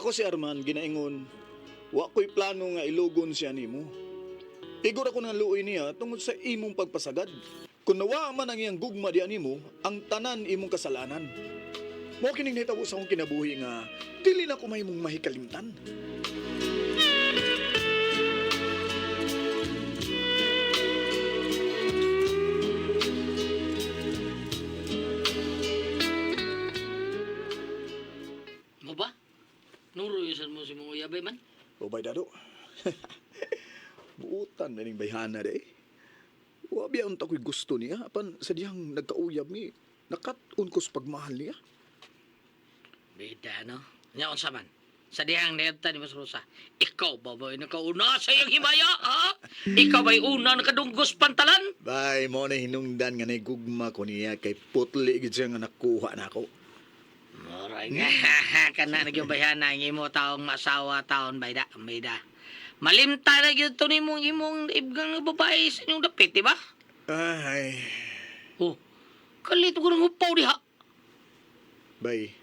Ako si Arman, ginaingon, wa ko'y plano nga ilugon siya nimo. Igor ako ng luoy niya tungod sa imong pagpasagad. Kung nawa man ang iyang gugma diya nimo, ang tanan imong kasalanan. Mao kining nahitabo sa akong kinabuhi nga dili na ko mahimong mahikalimtan. Mo ba? Nuro yun mo si mong uyabay man. O bay dado. Buutan na ning bayhana day. Wa biya unta ko'y gusto niya apan sa dihang nagkauyab mi nakat-on ko sa pagmahal niya. Bida, no? Nya unsa man? Sa dihang nayabta ni Mas Rosa, ikaw ba ba'y nakauna sa iyang himaya, ha? Ikaw ba'y una nakadunggos pantalan? Bay, mo na hinungdan nga naigugma ko niya kay putli gid siya nga nakuha na ako. Moray nga, kana na gyud bayhana ang imo taong masawa taon bayda, bayda. Malimta na gyud to nimong imong ibgang babae sa inyong dapit, di ba? Ay, Oh, kalit ko ng hupaw diha. bay.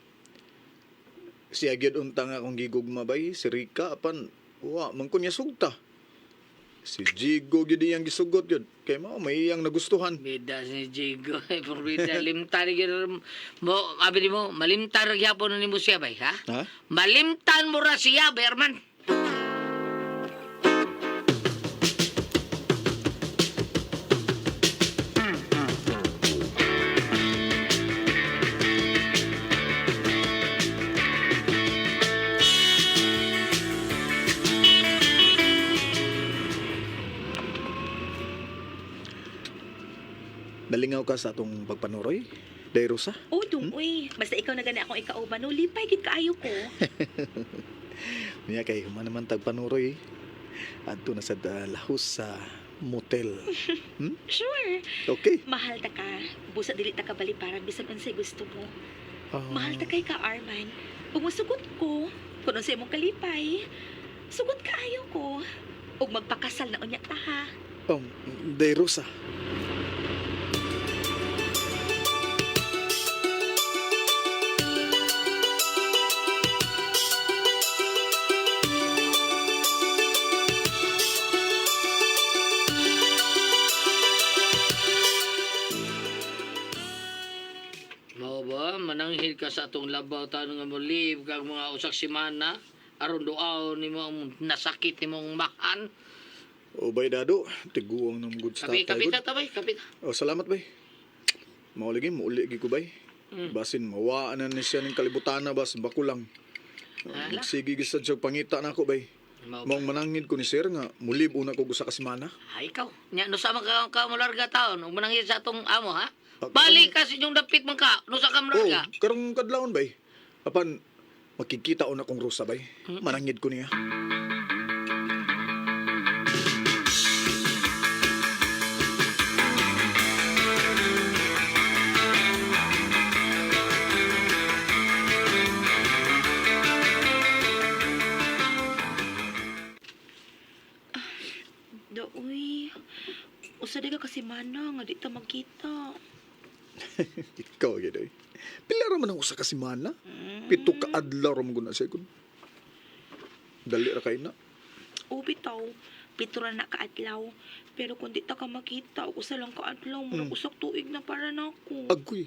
Siya gyud unta nga akong gigugma bay, si Rika apan wa man ko niya sugta. Si Jigo gyud iyang gisugot gyud. Kay mao may iyang nagustuhan. Bida si Jigo, eh, pero bida, limta ni gyud mo, abi nimo, malimta ra gyapon nimo siya bay, ha? Ha? Malimtan mo ra siya, Berman. Nalingaw ka sa atong pagpanuroy, Day Rosa? Oh, dungoy. Basta ikaw na gani akong ikauban, no, lipay gid kaayo ko. Niya kay human naman tagpanuroy. Adto na sa lahos sa motel. Sure. Okay. Mahal ta ka. Busa dili ta ka baliparan bisan unsay gusto mo. Ah, Mahal ta kay ka, Arman. Umusugot ko. Kung unsay imong kalipay. Sugot kaayo ko. Ug magpakasal na unya ta ha. Day Rosa. Mao ba, mananghil ka sa atong labaw tanong nga molib kag mga usak semana aron duaw nimo ang nasakit nimong mahan. O bay dado, tiguang ng good sa Kapi, tatay. kapi gud. ta tabay, kapi ta. O salamat bay. Mao lagi muuli gi ko bay. Basin mawaan na ni siya ning kalibutana bas bakulang. Hala. Sige gisad siya pangita na ako bay. Mao ba? Maong manangid ko ni sir nga mulib una ko usa ka semana. Ay, ikaw. Nya, no sa ka, ka mularga taon, ug mananghil sa atong amo, ha? Ah, Balik ka sa inyong dapit man ka, no sa ka Oh, mularga. karong kadlawon bay. Apan makikita una kong Rosa bay. Manangid ko niya. Doy. Usa di ka kasi mana nga di ta magkita. Ikaw gyud ay. Pila ra man ang usa ka semana? Pito ka adlaw ra man gud na siya gud. Dali ra kay na. O bitaw, pito ra na kaadlaw. Pero kung di ta ka makita, og usa lang kaadlaw, murag usak tuig na para nako. Agoy.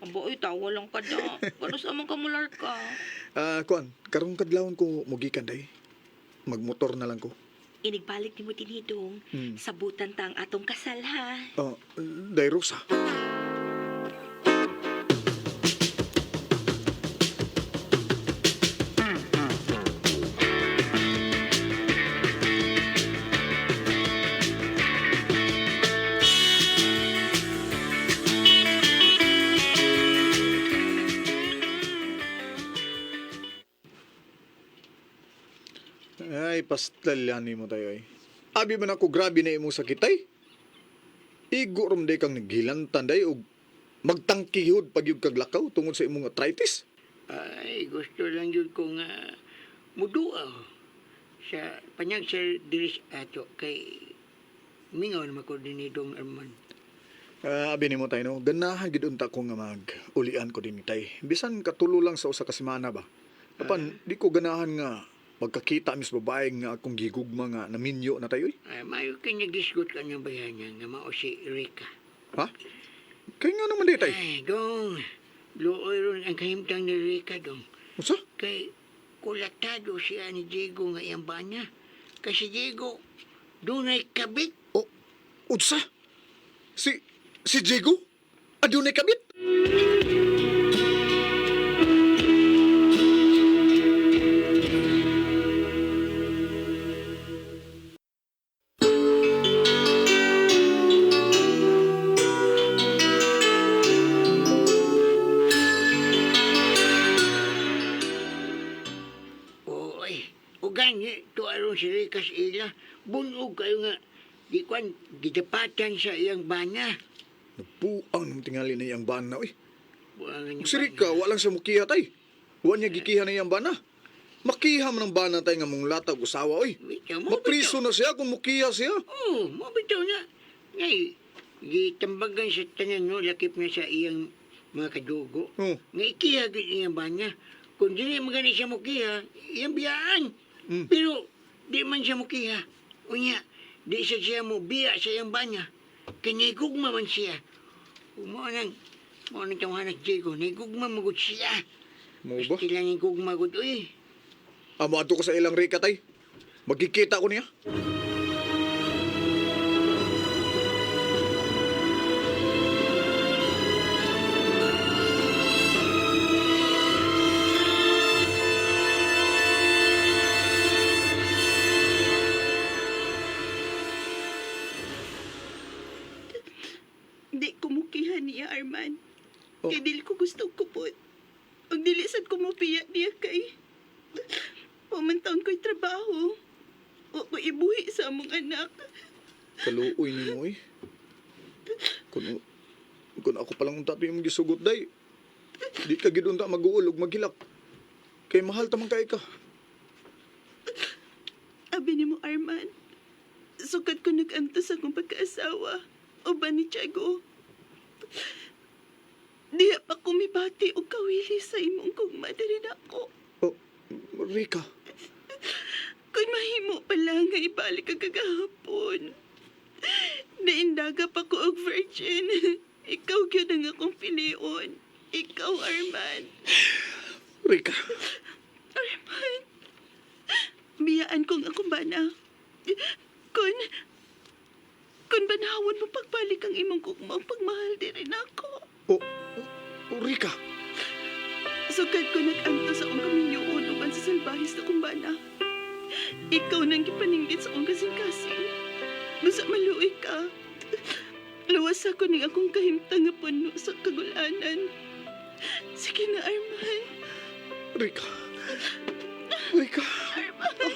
Aba, oy, tawa lang ka da. Kano sa amang kamular ka? Ah, kuan, karong kadlawon ko mugikan day. Magmotor na lang ko. Inigbalik ni mo tinidong. Sabutan ta ang atong kasal, ha? Ah, Day Rosa. Ay, pastalyanin mo tayo ay. Abi man ako grabe na imong sakit ay. Igo rom day kang naghilantan day og magtangkihod pag yug kag lakaw tungod sa imong arthritis. Ay, gusto lang yun ko nga muduaw sa panyag sa diris ato kay mingaw naman ko din dong Arman. Ah, abi nimo tayo no, ganahan gid unta ko nga mag ulian ko din tay. Bisan katulo lang sa usa ka semana ba. Apan, di ko ganahan nga magkakita mis babae nga akong gigugma nga naminyo na tayo. Eh. Ay, mayo kay nagisgot ka ng bayan niya nga mao si Rika. Ha? Kaya nga naman di tay. Ay, dong. Luoy ron ang kahimtang ni Rika, dong. Unsa? Kay kulatado siya ni Diego nga iyang bana. Kay si Diego, dunay kabit. O, unsa? Si Diego? Adunay kabit? Oy, o gani, tuwa ron si Rika sa ila. Bunog kayo nga, di kwan, gidapatan sa iyang bana. Nabuang nang tingali na iyang bana, oy. Buangan Ug si Rika, wa lang siya mukiha tay. Wa niya gikiha na iyang bana. Makiha man ang bana tay nga mong latag usawa, oy. Bitaw, mo Mapriso na siya kung mukiha siya. Oo, mo bitaw na. Ngay, gitambagan sa tanan no, lakip na sa iyang mga kadugo. Oh. Nga ikiha gid iyang bana. Kung dili man gani siya mukiha, iyang biyaan. Mm. Pero di man siya mukiha. Unya, di siya siya mo biya sa iyang bana. Kay nigugma man siya. Mao nang tawhanak Diego, nigugma magud siya. Mo ba? Sila nigugma gud uy. Amo ato ko sa ilang Rika tay. Magkikita ko niya. Di ko mukiha niya, Arman. Oh. Kay dili ko gusto kupot. Ug dili sad ko mopiya niya kay pamantaon ko'y trabaho. Wa ko ibuhi sa among anak. Kaluoy ni mo eh. Kung, kung ako palang unta yung gisugot day. Di ka gid unta mag-uul ug maghilak. Kay mahal tamang kay ka. Abi nimo, Arman. Sukat ko nag-antos akong pagkaasawa. Uban ni Tiago. Diha pa ko mibati og kawili sa imong gugma diri nako. Oh, Rika. Kung mahimo pa lang nga ibalik ang kagahapon. Naindaga pa ko og virgin. Ikaw gyud ang akong pilion. Ikaw, Arman. Rika. Arman. Biyaan kong akong bana. Kung banhawon mo pagbalik ang imong gugma ang pagmahal diri nako. Oh, oh, Rika. Sugad ko nag-anto sa akong kaminyoon uban sa salbahis na kong bana. Ikaw nang gipaningit sa akong kasing-kasing. Basta maluoy ka. Luwas ako ning akong kahimtang nga puno sa kagulanan. Sige na, Arman. Rika. Rika. Arman.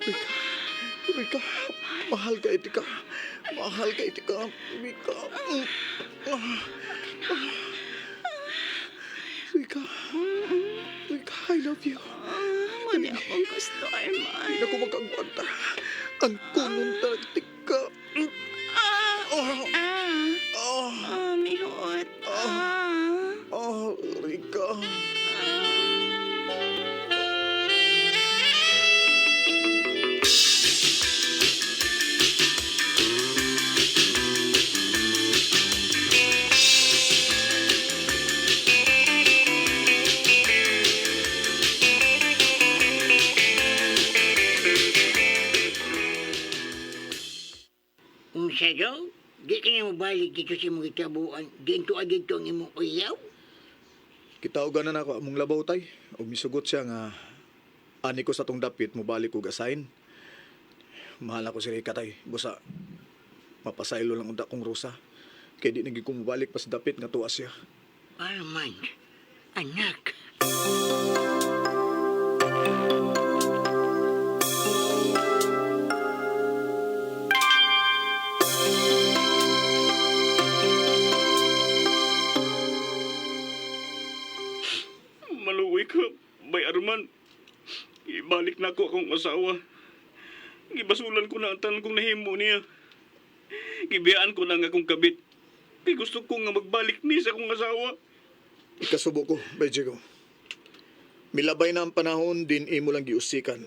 Rika. Rika. Mahal ka itika. Mahal ka itika. Rika. Rika. Rika, I love you. Ah, mo ni akong gusto, Arman. Hindi na ko makagwanta. Ang kunon talaga. Ah! Oh, Ah! oh, Ah, mihuot. Ah! oh, Rika. Unsa daw? Di ka na mabalik dito sa imong gitabuan. Dinto dito ang imong uyaw. Kitaogan na nako among labaw tay. Ug misugot siya nga ani ko sa tong dapit mobalik og assign. Mahal ako si Rika tay. Busa mapasaylo lang unta kong Rosa. Kay di nagi ko mobalik pa sa dapit nga tuwa siya. Armand, anak. nako akong asawa. Gibasulan ko na ang tanan kong nahimo niya. Gibiyaan ko na ang akong kabit. Kay gusto ko nga magbalik ni sa akong asawa. Ikasubo ko, Bay Diego. Milabay na ang panahon din imo lang giusikan.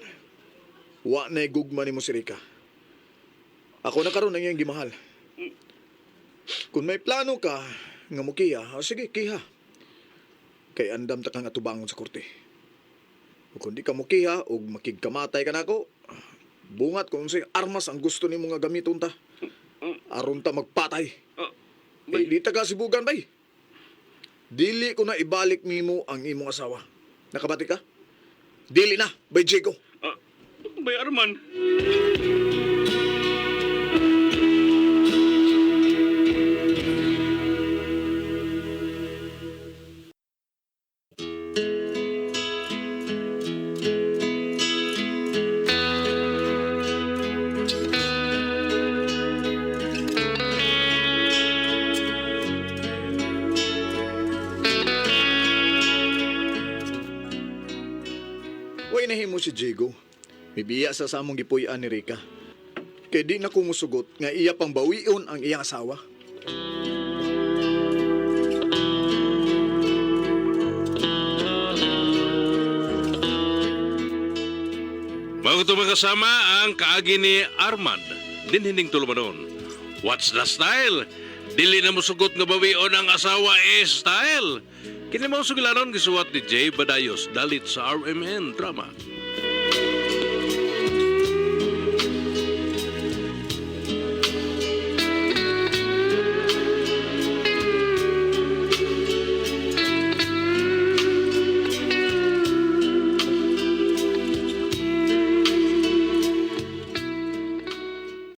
Wa na gugma nimo si Rika. Ako na karon ang iyang gimahal. Kung may plano ka nga mukiha, o sige, kiha. Kay andam ta kang atubangon sa korte. O kung di ka mukiha og makigkamatay ka nako, bungat kung unsay armas ang gusto nimo nga gamiton ta. Aron ta magpatay. Ah, Bay, di ta kasibugan, bay. Dili ko na ibalik nimo ang imong asawa. Nakabati ka? Dili na, bay Diego. ah, Bay Arman. Way nahimo si Diego. Mibiya sa samong gipuy-an ni Rika. Kay di na ko musugot nga iya pang bawion ang iyang asawa. Bago ito magkasama ang kaagi ni Armand, dinhining tulumanon. What's the style? Dili na musugot nga bawion ang asawa eh style. Kini mao sugilanon gisuwat ni Jay Badayos dalit sa RMN Drama.